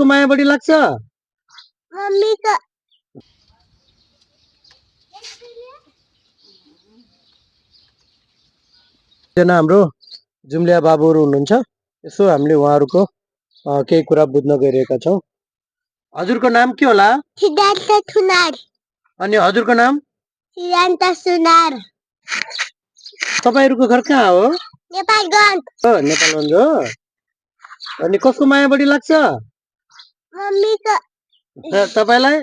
कसको माया बढी लाग्छ? मम्मीको। जना हाम्रो जुम्लिया बाबुहरू हुनुहुन्छ, यसो हामीले उहाँहरूको केही कुरा बुझ्न गइरहेका छौँ। हजुरको नाम के होला? सिद्धार्थ सुनार। अनि हजुरको नाम? सिद्धान्त सुनार। तपाईहरूको घर कहाँ हो? नेपालगञ्ज। हो, नेपालगञ्ज हो। अनि कसको माया बढी लाग्छ? मम्मीको। तपाईलाई?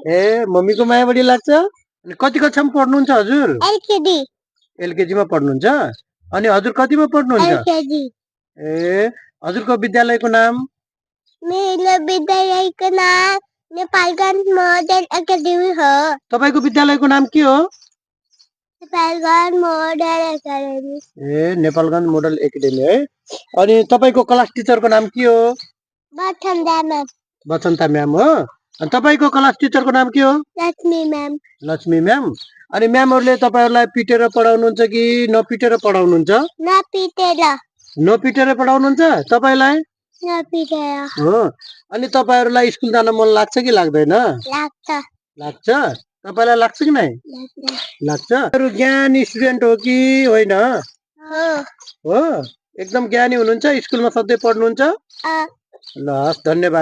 ए, मम्मीको माया बढी लाग्छ। अनि कति कक्षामा पढ्नुहुन्छ हजुर? एलकेजी। एलकेजी मा पढ्नुहुन्छ। अनि हजुर कतिमा पढ्नुहुन्छ? एलकेजी। ए, हजुरको विद्यालयको नाम? मेरो विद्यालयको नाम नेपालगञ्ज मोडल एकाडेमी हो। तपाईको विद्यालयको नाम के हो? Nepalgunj model academy. ए, नेपालगञ्ज मोडल एकाडेमी है। अनि तपाईको क्लास टिचरको नाम के हो? बसन्ता म्याम। बसन्ता म्याम हो। अनि तपाईको क्लास टिचरको नाम के हो? लक्ष्मी म्याम। लक्ष्मी म्याम। अनि म्यामहरुले तपाईहरुलाई पिटेर पढाउनुहुन्छ कि नपिटेर पढाउनुहुन्छ? नपिटेर। नपिटेर पढाउनुहुन्छ तपाईलाई? नपिटेर। हो। अनि तपाईहरुलाई स्कुल जान मन लाग्छ कि लाग्दैन? लाग्छ। लाग्छ। तपाईलाई लाग्छ कि नै? लाग्छ। तपाईहरु ज्ञानी स्टुडेन्ट हो कि होइन? हो। हो। एकदम ज्ञानी हुनुहुन्छ, स्कुलमा सधैँ पढ्नुहुन्छ? ल, हस्, धन्यवाद।